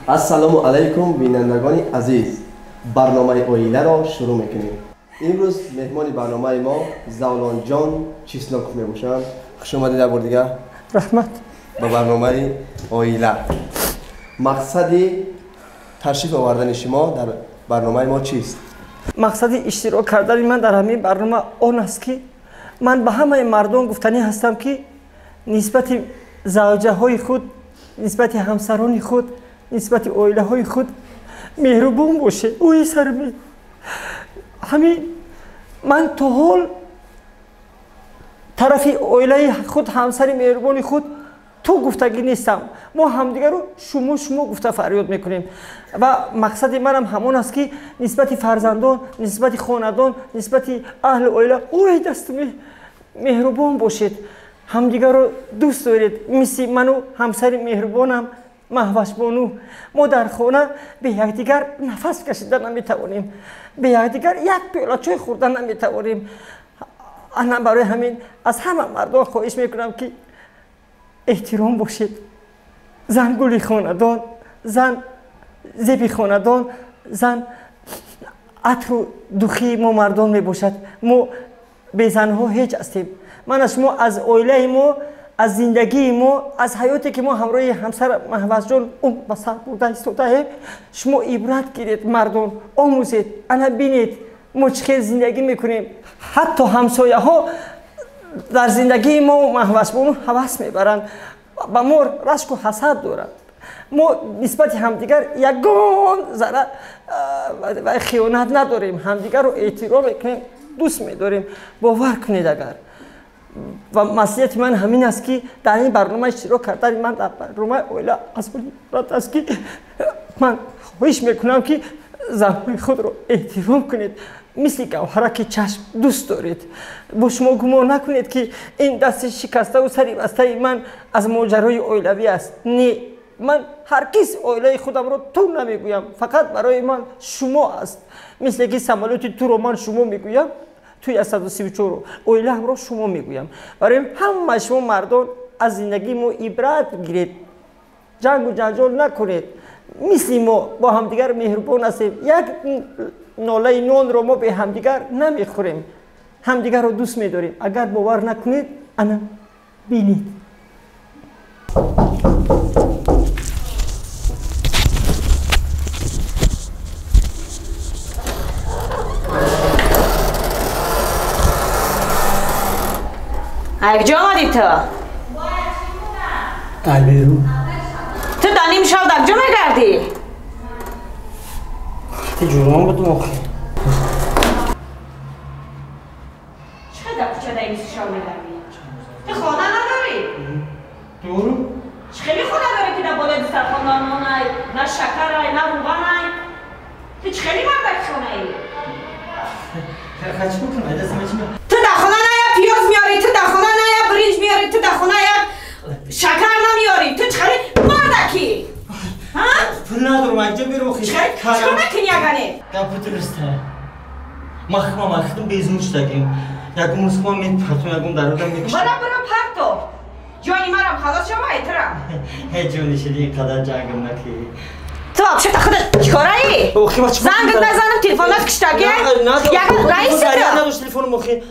Ассалому алайкум, бинандагони азиз. Барномаи оиларо шурӯъ мекунем. Имрӯз меҳмони барномаи мо Завлонҷон Чесноков мебошанд. Хуш омадед як бор дигар. Раҳмат. Ба барномаи оила. Мақсади ташриф овардани шумо дар барномаи мо чист? Мақсади иштирок кардани ман дар ҳамин барнома он аст, ки ман ба ҳамаи мардон гуфтанӣ ҳастам, ки нисбати завҷаҳои худ, нисбати ҳамсарони худ, нисбати оилаҳои худ меҳрубон бошед. Ӯи сарми ҳамин ман то ҳол тарафи оилаи худ, ҳамсари меҳрубони худ ту гуфтагӣ нестам. Мо ҳамдигарро шумо шумо гуфта фарёд мекунем ва мақсади манам ҳамон аст, ки нисбати фарзандон, нисбати хонадон, нисбати аҳли оила ӯи дастми меҳрубон бошед, ҳамдигарро дӯст доред. Мисли ману ҳамсари меҳрубонам Маҳвашбону мо дар хона бе якдигар нафас кашида наметавонем, бе якдигар як пиёла чой хӯрда наметавонем. Ана барои ҳамин аз ҳама мардон хоҳиш мекунам, ки эҳтиром бошед. Зан гули хонадон, зан зеби хонадон, зан атру духии мо мардон мебошад. Мо бе занҳо ҳеҷ ҳастем. Ман аз шумо, аз оилаи мо, аз зиндагии мо, аз ҳаёте ки мо ҳамроҳи ҳамсар Маҳвашҷон умр ба сар бурда истодаем, шумо ибрат гиред, мардон, омӯзед. Ана бинед мо чӣ хел зиндагӣ мекунем. Ҳатто ҳамсояҳо дар зиндагии мо Маҳвашбону ҳавас мебаранд, ба мо рашку ҳасад доранд. Мо нисбати ҳамдигар ягон зарра хиёнат надорем, ҳамдигарро эҳтиром мекунем, дӯст медорем. Бовар кунед агар. Ва маслиҳати ман ҳамин аст, ки дар ин барнома иштирок кардани ман дар барномаи оила аз он иборат аст, ки ман хоҳиш мекунам, ки занҳои худро эҳтиром кунед, мисли гавҳараки чашм дӯст доред. Бо шумо гумон накунед, ки ин дасти шикаставу сари бастаи ман аз моҷарои оилавӣ аст. Не, ман ҳаргиз оилаи худамро ту намегӯям, фақат барои ман шумо аст. Мисле ки самолёти туро ман шумо мегӯям, туи 134 оилаамро шумо мегӯям. Барои ҳама шумо мардон аз зиндагии мо ибрат гиред, ҷангу ҷанҷол накунед. Мисли мо бо ҳамдигар меҳрубон ҳастем. Як нолаи нонро мо бе ҳамдигар намехӯрем, ҳамдигарро дӯст медорем. Агар бовар накунед, ана бинед. Куҷо омадӣ ту? Ай берун. Ту дар ним шав дар куҷо мегардӣ? Ти ҷурон будум охи. Чӣ дар кӯча дар нимси шав мегардӣ? Ту хона надорӣ? Дорум. Чӣ хели хона дорӣ, ки дар болои дастархон на нонай, на шакарай, на рӯғанай? Ту чӣ хели мардаки хонаӣ? Чӣ мекунам? Ту дар хона на як пиёз меорӣ, ту дар хона на як биринҷ меорӣ, ту дар хона як шакар намеорӣ. Ту чӣ хели мардакӣ? Пул надорам, анҷа беру охи. Чикор мекунӣ ягане? Гапи дуруста. Ман худам худам безун шудагим. Ягон рӯз худам мепартом, ягон дародам мекушам. Бара бара парто. Ҷони марам халос шава айтирам. Ҳеҷ ҷони шиди ин қадар ҷангам накӣ. Ту вообще худат чикораӣ? Охи, ман чикор Зангат назанам, телефонат киштаги? Ягон раиси ту? Надошт телефонам охи.